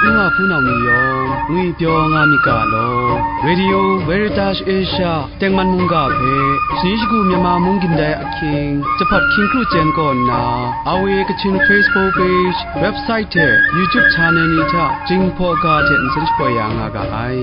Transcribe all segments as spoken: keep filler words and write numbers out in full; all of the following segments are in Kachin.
N wa hpunau ni yawng ngwipyaw nga myit ga law, Radio Veritas Asia tengman mungga hpe, shani shagu Myanmar mung gindai ahkying, jahpat hkying kru chyen kaw nna, R V A Kachin Facebook page, website hte YouTube channel ni hta Jinghpaw ga hte nsen shapoi ya nga ga ai.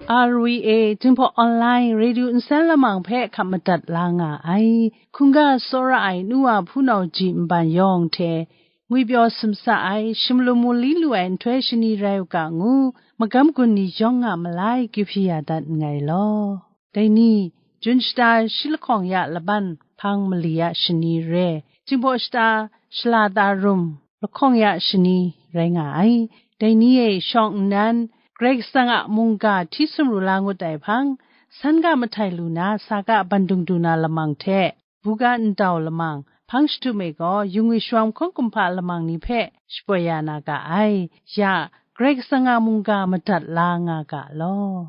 R V A Jinghpaw Online Radio nsen lamang hpe hkap madat la nga ai. Hkungga tsawra ai nu wa hpunau ji nban yawng hte ngwipyaw sumsa ai, shimlum mu li lu ai nhtoi shani rai u ga ngu, magam gun ni yawng nga malai kyu hpyi ya dat nngai law. Dai ni, Jun shata shi lahkawng ya laban hpang mali ya shani re, Jinghpaw shata shala ta rum lahkawng ya shani rai nga ai. Dai ni e shawng nnan, Karai Kasang a mungga hti sumru la ngut ai hpang, san ga mahtai lu na, sa ga bandung du na lamang hte, buga ndau lamang, hpang shatup e gaw, yung ai shawng hkawng kumhpa lamang ni hpe shapoi ya na ga ai. Ya, Karai Kasang a mungga madat la nga ga law.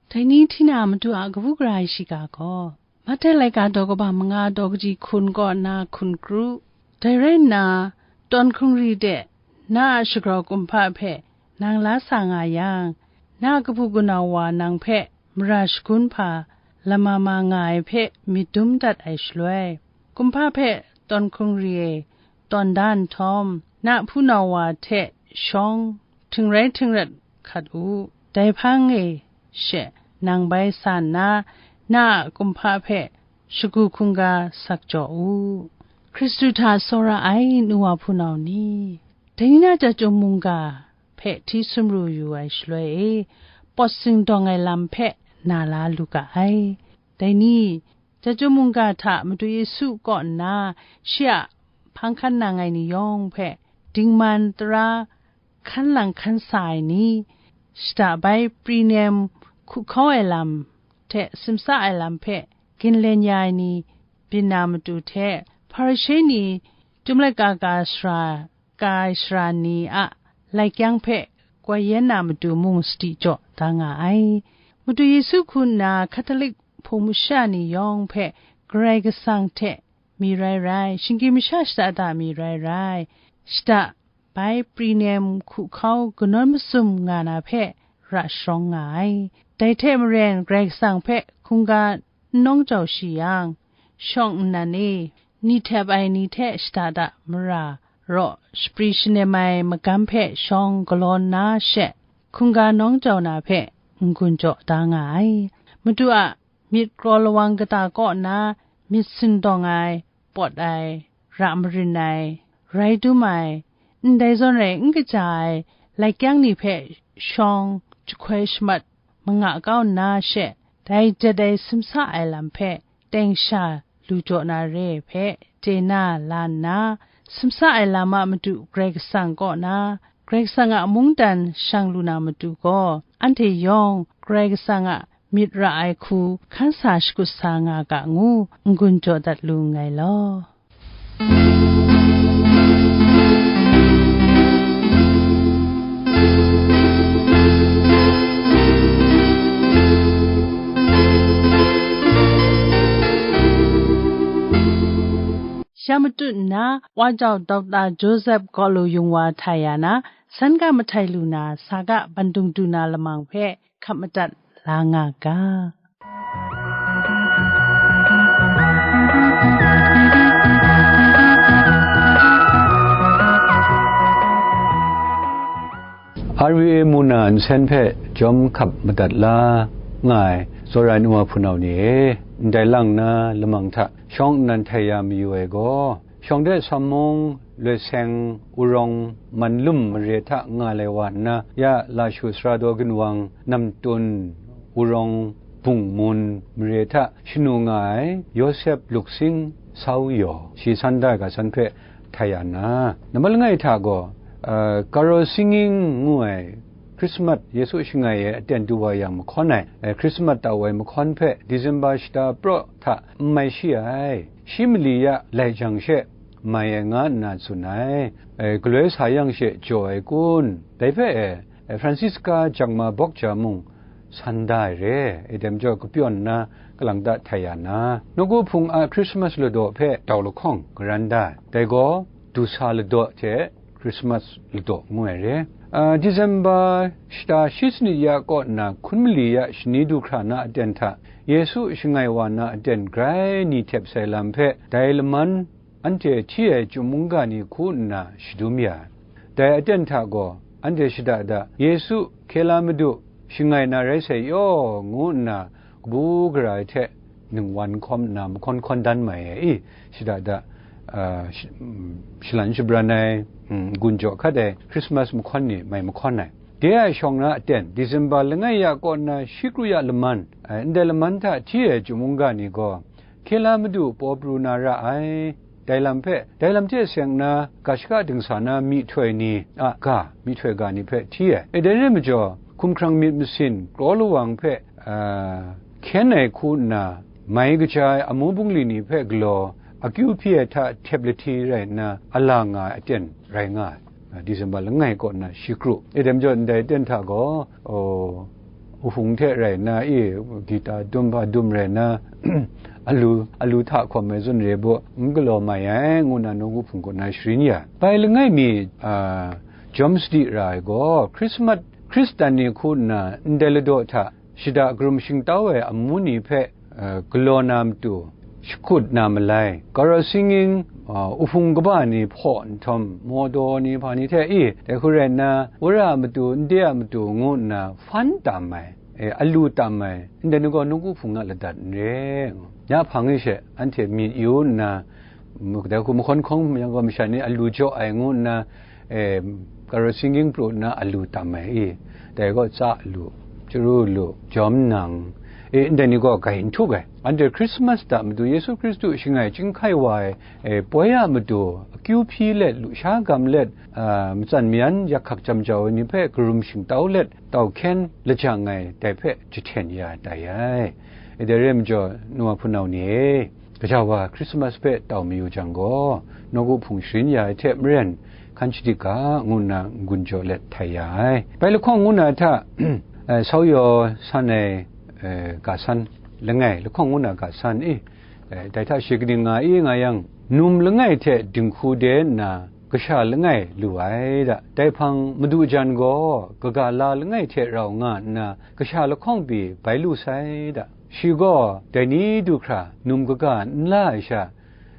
Dai ni hti na Madu a kabu gara ai shiga gaw, Mahte laika daw kaba manga daw kaji hkun kaw na hkun kru. Dai rai nna, tawn hkungri de na a shagrau kumhpa hpe nang la sa nga yang, na a kabu kanau wa nang hpe mara shagun hpa lamama nga ai hpe myit dum dat ai shaloi, kumhpa hpe tawn hkungri e tawn da nhtawm, na hpunau wa hte shawng htingrai htingrat hkat u. Dai hpang e she nang bai sa nna, na a kumhpa hpe shagu hkungga sak jaw u. Hkristu hta tsawra ai nu wa hpunau ni, dai ni na chyum mungga hpe hti sumru yu ai shaloi e, pawt singdawng ai lam hpe na la lu ga ai. Dai ni, chyum mungga hta Madu Yesu kaw nna shi a hpang hkan nang ai ni yawng hpe, dingman tara hkan lang hkan sa ai ni, shada bai pri nem hku hkau ai lam hte simsa ai lam hpe ginlen ya ai ni byin na matu hte, Hparishe ni, Chyum laika ka sara, ka ai sara ni a laikyang hpe koi yen na matu mung sadi jaw da nga ai. Madu Yesu hku nna Hkatolik hpung masha ni yawng hpe Karai Kasang hte mi rai rai, shinggyim masha shada da mi rai rai, shada bai pri nem hku hkau kanawn masum nga na hpe ra sharawng nga ai. Dai hte maren Karai Kasang hpe hkungga n nawng jau shi yang, shawng nnan e, ni htep ai ni hte shada da mara raw shapri shanem ai magam hpe shawng galaw nna she, hkungga nawng jau na hpe n-gun jaw da nga ai. Madu a myit kraw lawang kata kaw na myit sindawng ai, pawt ai, ra marin ai, rai dum ai, ndai zawn rai n kaja ai, laikyang ni hpe shawng jahkoi shamat manga kau nna she, dai jet ai simsa ai lam hpe teng sha lu jaw na re hpe chye na la nna, simsa ai lam a matu Karai Kasang kaw na, Karai Kasang a mungdan shang lu na matu gaw, anhte yawng Karai Kasang a myit ra ai hku hkan sa shakut sa nga ga ngu n-gun jaw dat lu nngai law. Ya matut nna, Wa jau Dokta Joseph Galu Yung Wa htai ya na, san ga mahtai lu na, sa ga bandung du na lamang hpe hkap madat la nga ga. R V A mu na nsen hpe jawm hkap madat la nga ai tsawra ai nu wa hpunau ni e, ndai lang na lamang hta shawng nnan htai ya mayu ai gaw, shawng de Sammung, Loi Seng, Urawng, Manlum mare hta nga lai wa nna, ya Lashu Sara daw ginwang, Namtun, Urawng, Bungmun mare hta shanu nga ai Yawsep Luksing Sau Yaw, shi san da ai ga san hpe htai ya nna, nambat langai hta gaw, uh, Carol Singing ngu ai Christmas Yesu shangai e aten du wa yang mahkawn ai, eh, Christmas tau ai mahkawn hpe December shata praw hta n mai shi ai. Shi mali ya lai jang she, mai ai nga nna tsun ai. E, galoi sa yang she jaw ai kun? Dai hpe e, e, Francisca jangma bawk ja mung san da ai re, e, dai majaw kapyawn nna kalang ta htai ya na, nawku hpung a Christmas ladaw hpe dau lahkawng garan da ai. Dai gaw, du sa ladaw hte Christmas ladaw ngu ai re. A, December shata shi sanit ya kaw nna hkun mali ya shani du hkra na aten hta, Yesu shangai wa na aten grai ni htep sai lam hpe dai laman anhte hti ai chyum mungga ni hku nna shadum ya ai. Dai aten hta gaw anhte shada da, Yesu, hkye la Madu, shangai na rai sai yaw, ngu nna kabu gara ai hte ningwan hkawm nna mahkawn hkawn dan mai ai i, shada da, a, sh-, mm, shalan shabran ai, mm, gun jaw hkat ai Christmas mahkawn ni mai mahkawn ai. De a shawng na aten, December langai ya kaw nna shi kru ya laman, ai, ndai laman hta hti ai chyum mungga ni gaw, hkye la Madu paw pru na ra ai. Dai lam hpe, dai lam hte seng na ga shaka dingsa na myihtoi ni a ga, myihtoi ga ni hpe hti ai. E, dai rai majaw, hkumhkrang myit masin kraw lawang hpe, a, hkyen ai hku nna, mai kaja ai amu bungli ni hpe galaw akyu hpyi ai hta htep lahti rai nna, a la nga ai aten rai nga ai. A, December langai kaw nna shi kru. E, dai majaw, ndai aten hta gaw, o, u hpung hte rai nna, i, gita dum hpa dum rai nna, alu, alu hta hkawm ai zawn re baw, n galaw mai ai, ngu nna nawku hpung kaw na sharin ya ai. Bai langai mi, a, jawm sadi ra ai gaw, Christmas, Hkristan ni hku nna ndai ladaw hta shada karum shingtau ai amu ni hpe, a, galaw na matu, shakut na malai, carol singing, a, u hpung kaba ni hpaw nhtawm, mawdaw ni hpa ni hte i, dai hku rai nna, wora a matu, nde a matu ngu nna hpan tam ai, e, alu tam ai, ndai ni gaw nawku hpung a ladat n re, nga. Ya hpang e she, anhte myit yu nna, mu-, dai hku mahkawn hkawng yang gaw masha ni alu jaw ai ngu nna, e, carol singing pru nna alu tam ai i, dai gaw tsa lu, chyaru lu, jawm nang, e, ndai ni gaw grai n htuk ai. Anhte Christmas da matu Yesu Hkristu shangai chyinghkai wa ai, e, poi a matu akyu hpyi let, lusha gam let, a, matsan mayan yak hkak jam jau ai ni hpe karum shingtau let, tau hkyen lajang ai dai hpe jahten ya tai ai. E, dai rai majaw, nu wa hpunau ni e, gaja wa Christmas hpe tau mayu jang gaw, nawku hpung sharin ya ai hte maren, hkan shadik ga, ngu nna n-gun jaw let htai ya ai. Bai lahkawng ngu na hta, eh, sau yaw san ai, eh, ga san, langai lahkawng ngu na ga san i, eh, dai hta shi kaning nga i nga yang, num langai hte dinghku de nna, kasha langai lu ai da. Dai hpang madu jan gaw, kaga la langai hte rau nga nna, kasha lahkawng pyi bai lu sai da. Shi gaw dai ni du hkra num kaga n la ai sha,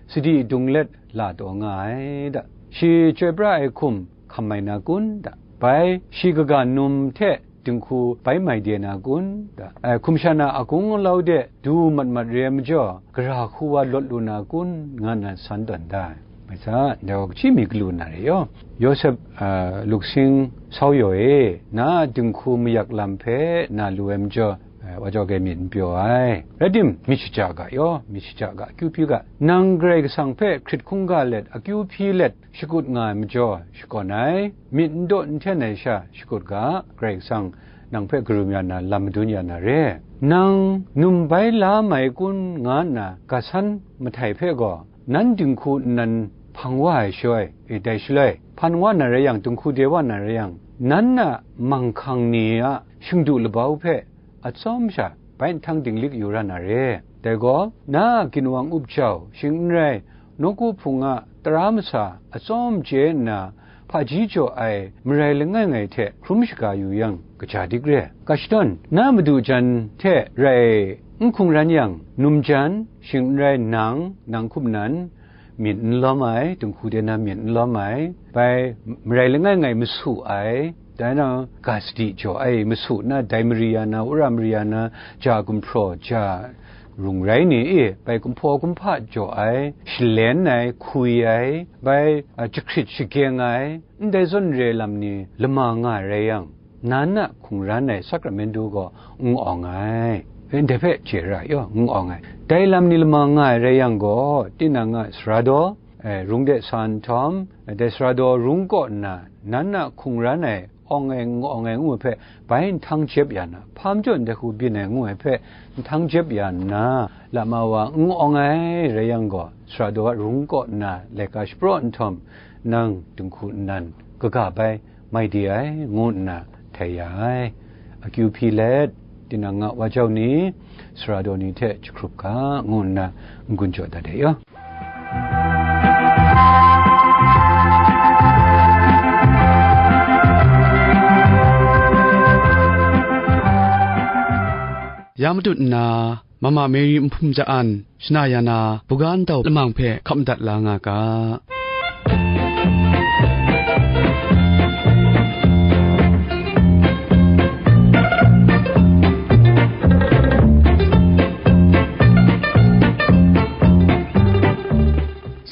sadi dung let la taw nga ai da. Shi chyoi pra ai hkum hkam mai na kun da? Bai shi kaga num hte dinghku bai mai de na kun da? Ai, hkum shan a agung alau de du mat mat re ai majaw, gara hku wa lawt lu na kun, nga nna san tawn da ai. Mai sa, ndai wa hkachyi mi galu na re yaw. Yawsep, a, luksing sau yaw e, na a dinghku mayak lam hpe na lu ai majaw, a, wa jaw ge myit n pyaw ai. Rai tim, myit shaja ga yaw, myit shaja ga, akyu hpyi ga, nang Karai Kasang hpe hkrit hkungga let, akyu hpyi let, shakut nga ai majaw, shakawn ai, myit n daw n hten ai sha shakut ga, Karai Kasang nang hpe karum ya na, lam madun ya na re. Nang num bai la mai kun, nga nna ga san mahtai hpe gaw, nan dinghku nnan hpang wa ai shaloi, e, dai shaloi, hpan wa na rai yang, dinghku de wa na rai yang, nan a manghkang ni a shingdu labau hpe atsawm sha bai nhtang dinglik yu ra na re. Dai gaw, na a ginwang up jau, shing n rai, nawku hpung a tara masa atsawm chye nna, hpaji jaw ai marai langai ngai hte hkrum shaga yu yang, kaja dik re. Ga shadawn, na madu jan hte rai n hkungran yang, num jan, shing n rai nang, nang hkum nan, myit n lawm ai, dinghku de na myit n lawm ai, bai marai langai ngai masu ai, dai na ga sadi jaw ai, masu na, dai mari ya na, wora mari ya na, ja gumhpraw, ja rung rai ni e, bai kumhpaw kumhpa jaw ai, shalen ai, hkui ai, bai, a, jahkrit shageng ai, ndai zawn re lam ni lama nga ai rai yang, nan a hkungran ai sakramentu gaw n awng ai. Ndai hpe chye ra yaw, n awng ai. Dai lam ni lama nga ai rai yang gaw, tinang a sara daw, eh, rung de sa nhtawm, dai sara daw rung kaw nna, nan a hkungran ai awng ai, n awng ai ngu ai hpe, bai nhtang jep ya nna, hpa majaw ndai hku byin ai ngu ai hpe, nhtang jep ya nna, lama wa n awng ai rai yang gaw, sara daw a rung kaw nna laika shapraw nhtawm, nang dinghku nnan kaga bai mai de ai, ngu nna htai ya ai. Akyu hpyi let, tinang a wa jau ni, sara daw ni hte jahkrup ga, ngu nna n-gun jaw dat ai yaw. Ya matut nna, Mama Mary Nhpum Ja-an, Shana Yana, Buga Ndau Lamang hpe hkap madat la nga ga.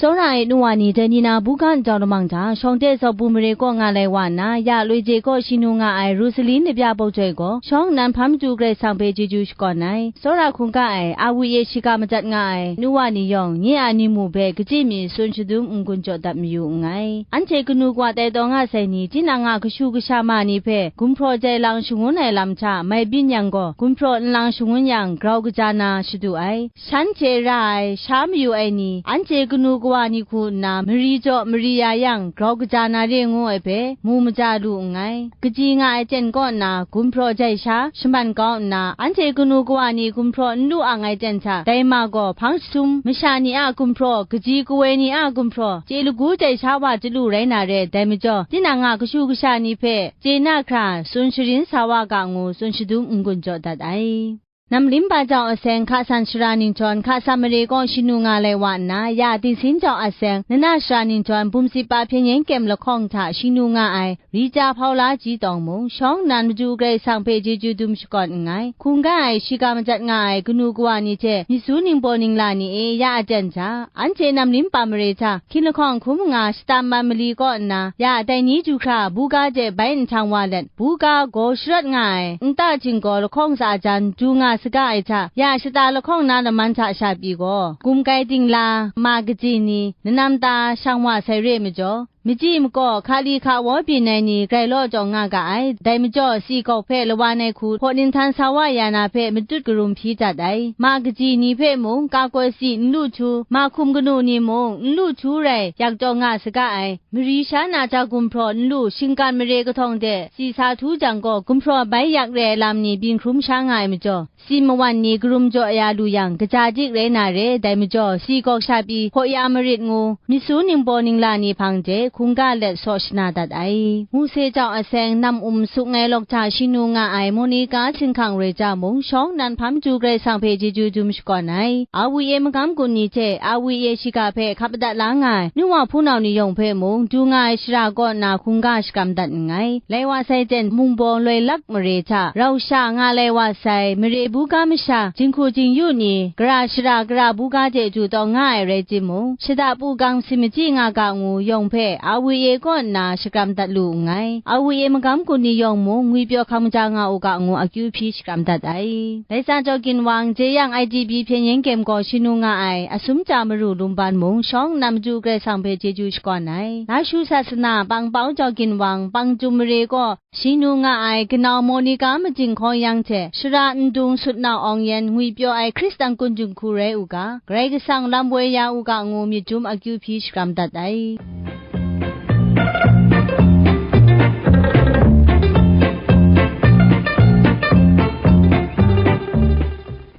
Tsawra ai nu wa ni, dai ni na buga ndau lamang hta, shawng de zaw bu mare kaw nga lai wa nna, ya loi je kaw shi nu nga ai Rosaline Labya Bawjoi gaw, shawng nnan hpa matu Karai Kasang hpe chyeju shakawn ai. Tsawra hkungga ai, a wi e shiga madat nga ai, nu wa ni yawng, nye a ni mu hpe kachyi mi tsun shadum n-gun jaw dat mayu nngai. Anhte kanu kawa tai taw nga sai ni, tinang a kashu kasha ma ni hpe, gumhpraw jai lang shangun ai lam hta mai byin yang gaw, gumhpraw nlang shangun yang, grau kaja na shadu ai. Shanhte ra ai, sha mayu ai ni, anhte kanu kawa ni hku nna mari jaw mari ya yang, grau kaja na re ngu ai hpe, mu maja lu nngai. Kaji nga ai ten kaw nna, gumhpraw jai sha, shaman kau nna, anhte kanu kawa ni gumhpraw n lu ang ai ten hta, dai ma gaw hpang jahtum, masha ni a gumhpraw, kaji kawoi ni a gumhpraw, chye lagu jai sha wa chyalu rai na re, dai majaw, tinang a kashu kasha ni hpe, chye na hkra, tsun sharin sa wa ga ngu, tsun shadum n-gun jaw dat ai. Namlim ba jau aseng hka san shara ningjawn hka san mare kaw shi nu nga lai wa nna, ya dingsin jau aseng nana shara ningjawn bum sip pa hpyen yen kyem lahkawng hta shi nu nga ai, Rita Hpaula Ji Tawng mung, shawng nnan madu Karai Kasang hpe chyeju dum shakawn nngai. Hkungga ai, shiga madat nga ai kanu kawa ni hte myit su ningbaw ningla ni e ya aten hta, anhte namlim pa mare hta, hkying lahkawng hkum nga shata man mali kaw nna, ya dai ni du hkra, buga de bai nhtang wa let, buga gaw sharawt nga ai, nta jinggaw lahkawng tsa jan du nga saga ai hta, ya shata lahkawng na laman hta sha pyi gaw, gumgai dingla, ma kaji ni, nanam ta shang wa sai re majaw, machyi makaw, hka li hka waw byin ai ni grai law jaw nga ga ai. Dai majaw, si gawk hpe lawan ai hku hpaw ninghtan sa wa ya na hpe matut karum hpyi dat ai. Ma kaji ni hpe mung, ka koi si n lu htu, ma hkum kanu ni mung n lu htu rai, yak jaw nga saga ai. Mari sha na ja gumhpraw n lu, shinggan mare kahtawng de si sa htu jang gaw, gumhpraw bai yak re ai lam ni byin hkrum sha nga ai majaw, si mawan ni karum jaw ya lu yang, kaja dik rai na re, dai majaw, si gawk sha pyi hpaw ya marit ngu, myit su ningbaw ningla ni hpang de hkungga let saw shana dat ai. Muse jau aseng nam um suk ngai lawk hta shi nu nga ai Monica Htinghkang Roi Ja mung, shawng nnan hpa matu Karai Kasang hpe chyeju dum shakawn ai. A wi e magam gun ni hte, a wi e shiga hpe hkap madat la nga ai, nu wa hpunau ni yawng hpe mung, du nga ai shara kaw nna hkungga shakram dat nngai. Lai wa sai ten, mungbaw loi lak mare hta rau sha nga lai wa sai, mare buga masha, jinghku jingyu ni, gara shara gara buga de du taw nga ai rai timung, shada pu gang si machyi nga ga ngu yawng hpe, a wi e kaw nna shakram dat lu nngai. A wi e magam gun ni yawng mung, ngwipyaw hkang maja nga u ga ngu akyu hpyi shakram dat ai. Laisa Jaw Ginwang, Jeyang I D P hpyen yen kyem gaw shi nu nga ai, Asum Ja Maru Lumban mung, shawng nnan madu Karai Kasang hpe chyeju shakawn ai. Lashu Sasana, Pangpau Jaw Ginwang, Pangtum Mare gaw, shi nu nga ai, Kanau Monica Majing Hkaw Yang hte, Shara Ndung Sutnau Awng Yen, ngwipyaw ai Hkristan kun jinghku rai u ga, Karai Kasang lam woi ya u ga ngu myit jum akyu hpyi shakram dat ai.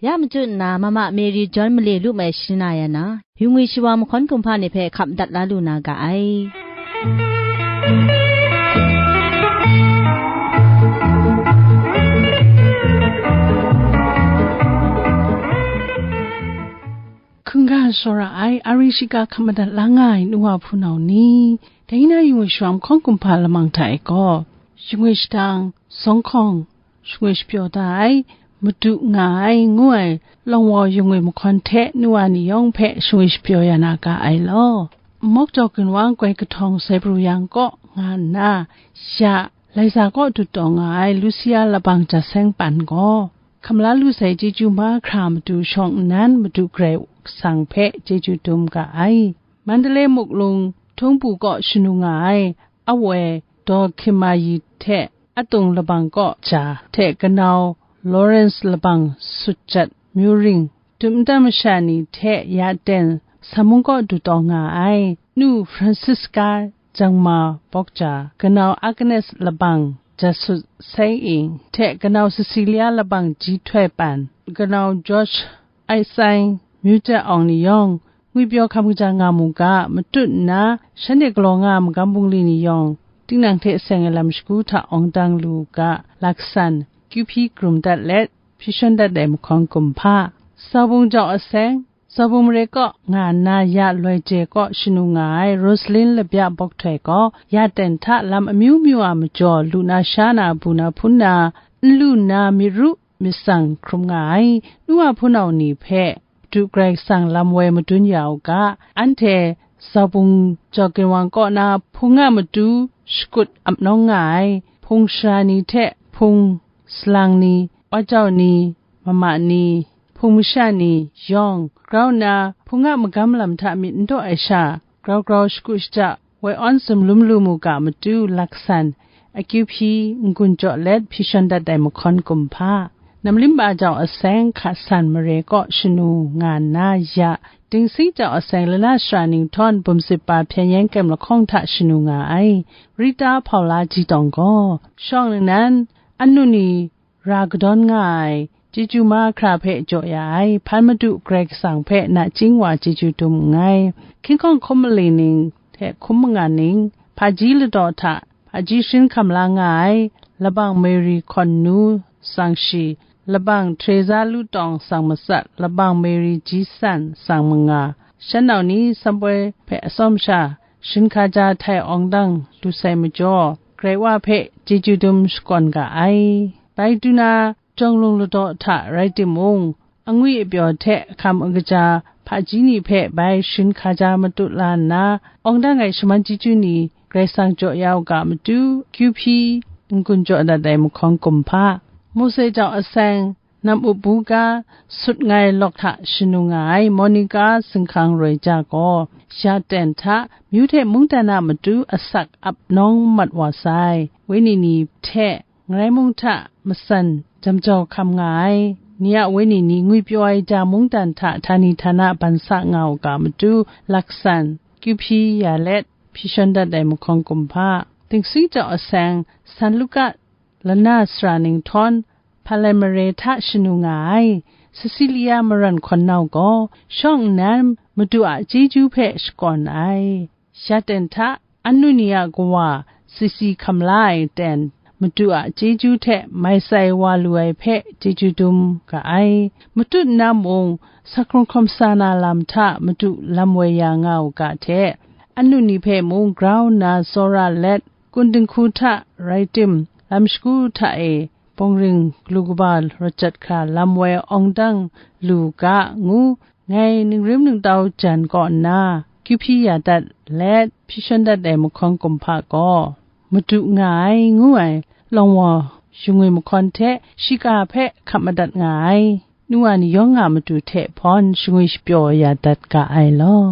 Ya machyu nna, Mama Mary John Male Lu Mai Shana Yana, yu ngwi shawa mahkawn kumhpa ni hpe hkap dat la lu na ga ai. Hkungga tsawra ai, a ri shiga hkap madat la nga ai nu wa hpunau ni, dai na yu ngwi shawa mahkawn kumhpa lamang hta e gaw, yu ngwi shadang, zawng hkawng, yu ngwi shapyaw da ai, madu nga ai, ngu ai, lawng waw yu ngwi mahkawn hte nu wa ni yawng hpe yu ngwi shapyaw ya na ga ai law. Mawk Jaw Ginwang, Goi Kahtawng Sai Pru Yang kaw nga nna, ya, Laisa kaw dut taw nga ai Lucia Labang Jat Seng Pan gaw, hkam la lu sai chyeju mahkra matu shawng nnan madu Karai Kasang hpe chyeju dum ga ai. Mandalay Muklung Htung Pu kaw shanu nga ai, a woi, Daw Hkimayi hte Atung Labang kaw ja hte kanau Lawrence Labang sut jat Myuring, dum ntan masha ni hte ya ten Samung kaw du taw nga ai, Nu Francisca Jangma Bawkja, kanau Agnes Labang Jasut Sai Ing hte kanau Cecilia Labang Ji Htoi Pan, kanau George Ai Tsai, Myu Jat Awng ni yawng, ngwipyaw hkam kaja nga mu ga, matut nna, shanhte galaw nga ai magam bungli ni yawng, tinang hte seng ai lam shagu hta awng dang lu u ga, laksan, kyu hpyi krum dat let, hpyi shawn dat ai mahkawn kumhpa, Zaubung jau aseng, Zaubung mare kaw nga nna ya loi je kaw shanu nga ai Rosalin Labya Bawk Htoi gaw, ya ten hta lam amyu myu a majaw, lu na sha na, bu na hpun na, n lu nna myit ru myit tsang hkrum nga ai, nu a hpunau ni hpe, Madu Karai Kasang lam woi madun ya u ga, anhte Zaubung jau ginwang kaw na hpung a matu shakut ap nawng nga ai, hpung sara ni hte hpung salang ni, wa jau ni, mama ni, hpung masha ni yawng, grau nna hpung a magam lam hta myit n daw ai sha, grau grau shagu shaja, woi awn sumlum lu mu ga matu laksan, akyu hpyi n-gun jaw let hpyi shawn dat ai mahkawn kumhpa, Namlimba jau aseng hka san mare kaw shanu nga nna ya, Dingsi jau aseng lana sara ninghtawng bum sip pa hpyen yen kem lahkawng hta shanu nga ai, Rita Hpaula Ji Tawng gaw, shawng nnan, anu ni ra kadawn nga ai, chyeju mahkra hpe jaw ya ai, hpan Madu Karai Kasang hpe nachying wa chyeju dum nngai. Hkying hkawng hkum mali ning hte hkum mangan ning, hpaji ladaw hta hpaji sharin hkam la nga ai, Labang Mary hkawn nu tsang shi, Labang Teresa lu tawng tsang matsat, Labang Mary ji san tsang manga, shan nau ni samboi hpe atsawm sha, shin hkaja htai awng dang lu sai majaw, Karai Wa hpe chyeju dum shakawn ga ai. Bai du na, jawng lung ladaw hta rai timung, angwi apyaw hte ahkam agaja hpaji ni hpe bai shin hkaja matut la nna, awng dang ai shaman chyeju ni Karai Kasang jaw ya u ga matu, kyu hpyi n-gun jaw dat ai mahkawn kumhpa, Mose jau aseng, nam up bu ga, sut ngai lawk hta shanu nga ai Monica Zinghkang Roi Ja gaw, ya ten hta myu hte mungdan a matu asak ap nawng mat wa sai, wenyi ni hte Ngarai mung hta matsan jam jau hkam nga ai, ni a wenyi ni ngwipyaw ai ja mungdan hta htani htana ban sa nga u ga matu, laksan, kyu hpyi ya let, hpyi shawn dat ai mahkawn kumhpa, Dingsi jau aseng, San Luka lana sara ninghtawng, Hpalai mare hta shanu nga ai, Cecilia Maran hkawn nau gaw, shawng nnan Madu a chyeju hpe shakawn ai. Ya ten hta, anu ni a kawa, sisi hkam la ai ten, Madu a chyeju hte mai sai wa lu ai hpe chyeju dum ga ai. Matut nna mung, sa hkrung hkawm sa na lam hta Madu lam woi ya nga u ga hte, anu ni hpe mung grau nna tsawra let, kun dinghku hta rai tim, lam shagu hta e, bawng ring galu kaba rawt jat hkra lam woi awng dang lu u ga, ngu ngai ningrim ningtau jan kaw nna, kyu hpyi ya dat let, hpyi shawn dat ai mahkawn kumhpa gaw, Madu nga ai, ngu ai, lawng wa shingwi mahkawn hte shiga hpe hkap madat nga ai, nu wa ni yawng a matu hte hpawn shingwi shapyaw ya dat ga ai law.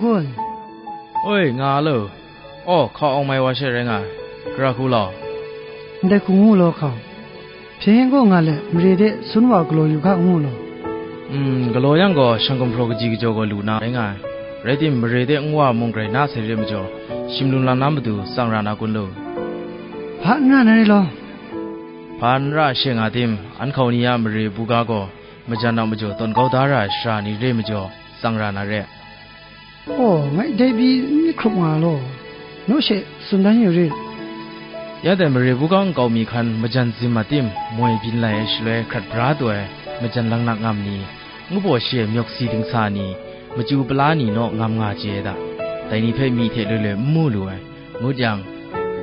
Kun. Oi, nga lo. Aw, hkau awng mai wa she rai nga ai. Gara hku law. Ndai hku ngu law hkau. Hpyen gaw nga let, mare de sun wa galaw yu ga ngu law. Mm, galaw yang gaw, shang gumhpraw kaji kajaw gaw lu na rai nga ai. Rai tim, mare de nwa mung grai na sai re majaw, shim lum lam na matu tsang ra na kun lo. Hpa n ra na re law. Hpa n ra she nga tim, an hkau ni a mare buga gaw, majan a majaw tawn kau da ra ai sara ni re majaw, tsang ra na re. Aw, ngai dai pyi n myit hkrup nga law, naw she tsun dan yu rit. Ya dai mare buga nkau mi hkan majan zim a tim moi byin lai ai shaloi hkrat bra taw ai majan langnak ngam ni, ngu baw shi ai myawk si dingsa ni, machyu pala ni naw ngam nga chye ai da. Dai ni hpe myi hte loi loi n mu lu ai. Ngut yang,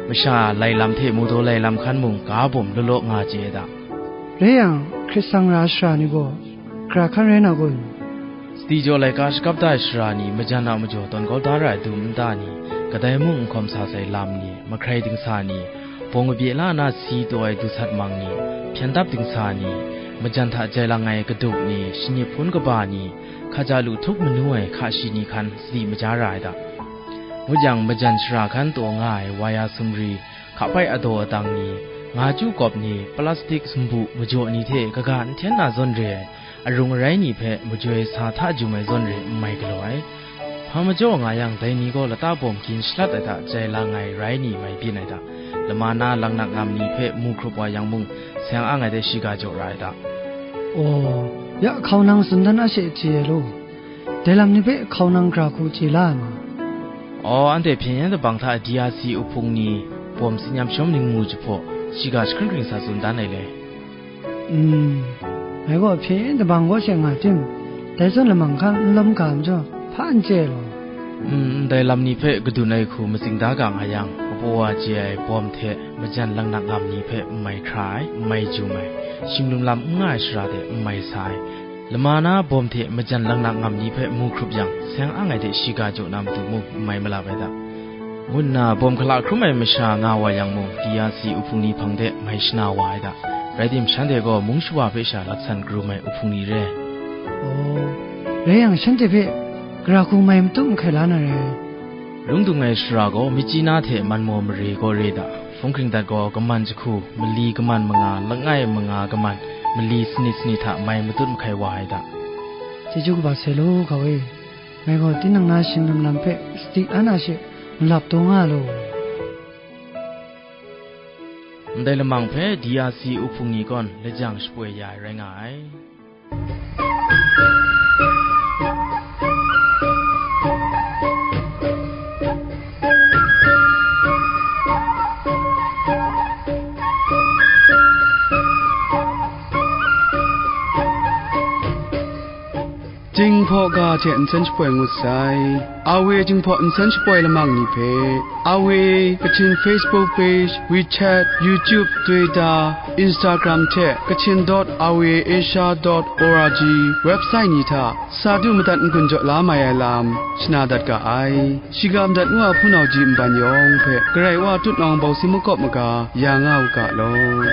masha lai lam hte mu daw lai lam hkan mung ga bawm law law nga chye ai da. Rai yang, hkrit tsang ra ai sara ni gaw, gara hkan rai na kun? Sadi jaw laika shakap da ai sara ni majan a majaw tawn kau da ra ai dum nta ni, kadai mung n hkawm sa sai lam ni, mahkrai dingsa ni, bawng abye la na si taw ai du sat mang ni, hpyen dap dingsa ni, majan hta jai lang ai kaduk ni, shanip hpun kaba ni, hkaja lu htup manu ai hka shi ni hkan sadi maja ra ai da. Ngut yang, majan shara hkan taw nga ai waya sumri, hka bai adaw adang ni, nga chyu kawp ni, plastik sumbu majaw ni hte kaga n hten na zawn re ai, arung arai ni hpe majoi sa hta jum ai zawn re n mai galaw ai. Hpa majaw nga yang, dai ni gaw lata bawm gin shalat ai hta jai lang ai rai ni mai byin ai da. Lama na langnak ngam ni hpe mu hkrup wa yang mung, seng ang ai de shiga jaw ra ai da. Aw, ya hkau nang tsun dan a she chye ai law. Dai lam ni hpe hkau nang gara hku chye la ai ma? Aw, anhte hpyen yen dabang hta D R C uhpung ni bawm tsin yam shawm ning mu jahpaw, shiga jahkring hkring sa tsun dan ai le. Mm, ngai gaw hpyen yen dabang kaw she nga tim, dai zawn lamang hkan n lawm ga majaw, hpa n chye ai law. Mm, ndai lam ni hpe kadun ai hku matsing da ga nga yang, kapaw wa chye ai bawm hte majan langnak ngam ni hpe n mai hkra ai, n mai jum ai, shim lum lam n nga ai shara de n mai sa ai, lama na bawm hte majan langnak ngam ni hpe mu hkrup yang, seng ang ai de shiga jaw na matu mung n mai malap ai da, ngu nna bawm hkala hkrum ai masha nga wa yang mung, D R C uhpung ni hpang de mai shana wa ai da. Rai tim, shanhte gaw mung shawa hpe sha laksan karum ai uhpung ni re. Aw, rai yang, shanhte hpe gara hku mai matut mahkai la na re. Lung dung ai shara gaw, Myitkyina hte Manmaw mare kaw re da. Hpung hkring dat gaw, kaman jahku, mali kaman manga, langai manga kaman, mali sanit sanit hta mai matut mahkai wa ai da. Chyeju kaba sai law, hkau e. Ngai gaw tinang na shim lum lam hpe sadi an a she malap taw nga law. Ndai lamang hpe D R C uhpung ni kawn lajang shapoi ya ai rai nga ai. Jinghpaw ga hte nsen shapoi ngut sai. A W Jinghpaw nsen shapoi lamang ni hpe, A W Kachin Facebook page, WeChat, YouTube, Twitter, Instagram hte Kachin dot R V A Asia dot O R G website ni hta sa du madat n-gun jaw la mai ai lam shana dat ga ai. Shiga madat ngu a hpunau ji nban yawng hpe Karai Wa tutnawng bawsi makawp maga ya nga u ga law.